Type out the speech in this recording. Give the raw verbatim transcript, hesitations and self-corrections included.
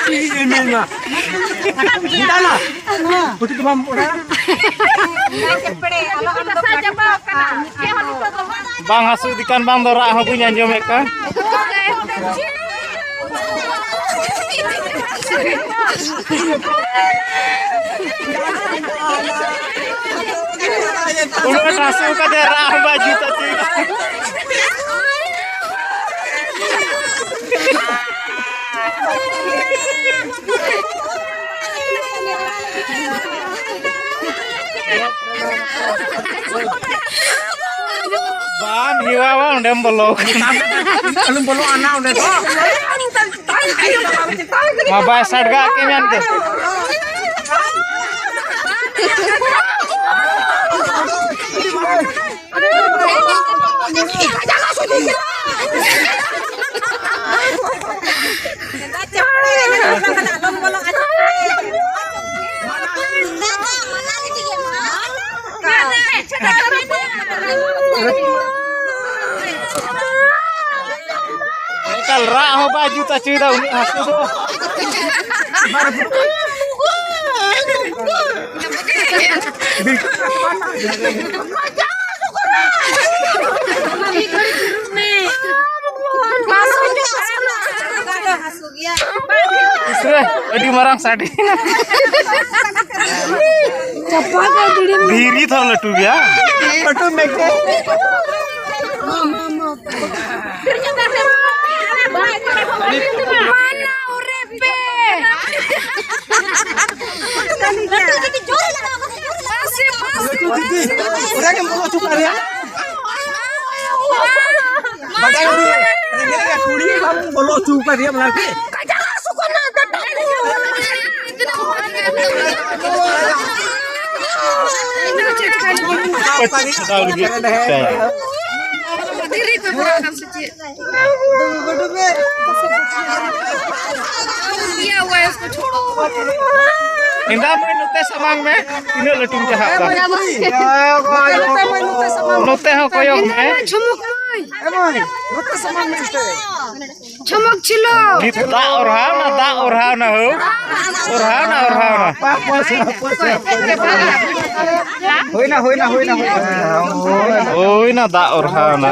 ᱤᱧ ᱢᱮᱱᱟ᱾ ᱫᱟᱞᱟ᱾ ᱵᱟᱹᱴᱤ ᱫᱚ ᱵᱟᱢ ᱚᱲᱟᱜ᱾ ᱵᱟᱝ ᱦᱟᱹᱥᱩ ᱤᱫᱤ ᱠᱟᱱ, ᱵᱟᱝ ᱫᱚ ᱨᱟᱜ ᱦᱚᱸ ᱵᱟᱹᱧ ᱟᱸᱡᱚᱢᱮᱫ ᱠᱟᱱ᱾ ᱩᱱᱟᱹᱜ ᱦᱟᱹᱥᱩ ᱠᱟᱛᱮ ᱨᱟᱜ ᱦᱚᱸ ᱵᱟᱭ ᱡᱩᱛ ᱟᱹᱛᱤᱧ᱾ ᱵᱟᱢ ᱦᱮᱣᱟᱣᱟ, ᱚᱸᱰᱮᱢ ᱵᱚᱞᱚ ᱠᱟᱱᱟ᱾ ᱟᱞᱚᱢ ᱵᱚᱞᱚᱜᱼᱟ ᱱᱟ ᱚᱸᱰᱮ ᱫᱚ᱾ ᱢᱟ ᱵᱟᱭ ᱥᱟᱰᱜᱟ ᱠᱮ ᱢᱮᱱᱛᱮ᱾ ᱮᱠᱟᱞ ᱨᱟᱜ ᱦᱚᱸ ᱵᱟᱭ ᱡᱩᱛ ᱦᱚᱪᱚᱭᱮᱫᱟ ᱩᱱᱤ ᱦᱟᱹᱥᱩ ᱫᱚ᱾ ᱤᱥᱨᱮ, ᱟᱹᱰᱤ ᱢᱟᱨᱟᱝ ᱥᱟᱰᱮ᱾ ᱫᱷᱤᱨᱤ ᱛᱷᱚ ᱞᱟᱹᱴᱩ ᱜᱮᱭᱟ᱾ ᱞᱟᱹᱴᱩ ᱢᱮᱜᱮ᱾ ᱞᱟᱹᱴᱩ ᱫᱤᱫᱤ, ᱚᱱᱟ ᱜᱮᱢ ᱵᱚᱞᱚ ᱦᱚᱪᱚ ᱠᱟᱫᱮᱭᱟ? ᱵᱟᱰᱟᱭ ᱩᱰᱩᱠ, ᱨᱮᱸᱜᱮᱡ ᱨᱮ ᱠᱩᱲᱤ ᱵᱟᱢ ᱵᱚᱞᱚ ᱦᱚᱪᱚ ᱠᱟᱫᱮᱭᱟ ᱚᱱᱟ ᱜᱮ᱾ ᱫᱷᱤᱨᱤ ᱠᱚ ᱵᱚᱞᱚ ᱟᱠᱟᱱ ᱥᱮ ᱪᱮᱫ? ᱤᱭᱟᱹ ᱦᱩᱭᱟ ᱦᱟᱭ ᱩᱥᱠᱳ ᱪᱷᱳᱲᱳ᱾ ᱦᱮᱸᱫᱟ ᱢᱟᱹᱭ, ᱱᱚᱛᱮ ᱥᱟᱢᱟᱝ ᱢᱮ, ᱛᱤᱱᱟᱹᱜ ᱞᱟᱹᱴᱩᱢ ᱪᱟᱦᱟᱜ ᱠᱟᱱ᱾ ᱱᱚᱛᱮ ᱦᱚᱸ ᱠᱚᱭᱚᱜ ᱢᱮ᱾ ᱡᱷᱩᱢᱩᱠ ᱢᱟᱹᱭ᱾ ᱮ ᱢᱟᱹᱭ, ᱱᱚᱛᱮ ᱥᱟᱢᱟᱝ ᱢᱮ ᱱᱚᱛᱮ᱾ ᱪᱷᱚᱢᱚᱠ ᱪᱷᱤᱞᱚ᱾ ᱱᱤᱛ ᱫᱟᱜ ᱚᱨᱦᱟᱣᱱᱟ, ᱫᱟᱜ ᱚᱨᱦᱟᱣᱱᱟ ᱦᱳ᱾ ᱚᱨᱦᱟᱣᱱᱟ, ᱚᱨᱦᱟᱣᱱᱟ᱾ ᱦᱩᱭᱱᱟ, ᱦᱩᱭᱱᱟ, ᱦᱩᱭᱱᱟ, ᱦᱩᱭᱱᱟ᱾ ᱦᱩᱭᱱᱟ, ᱫᱟᱜ ᱚᱨᱦᱟᱣᱱᱟ᱾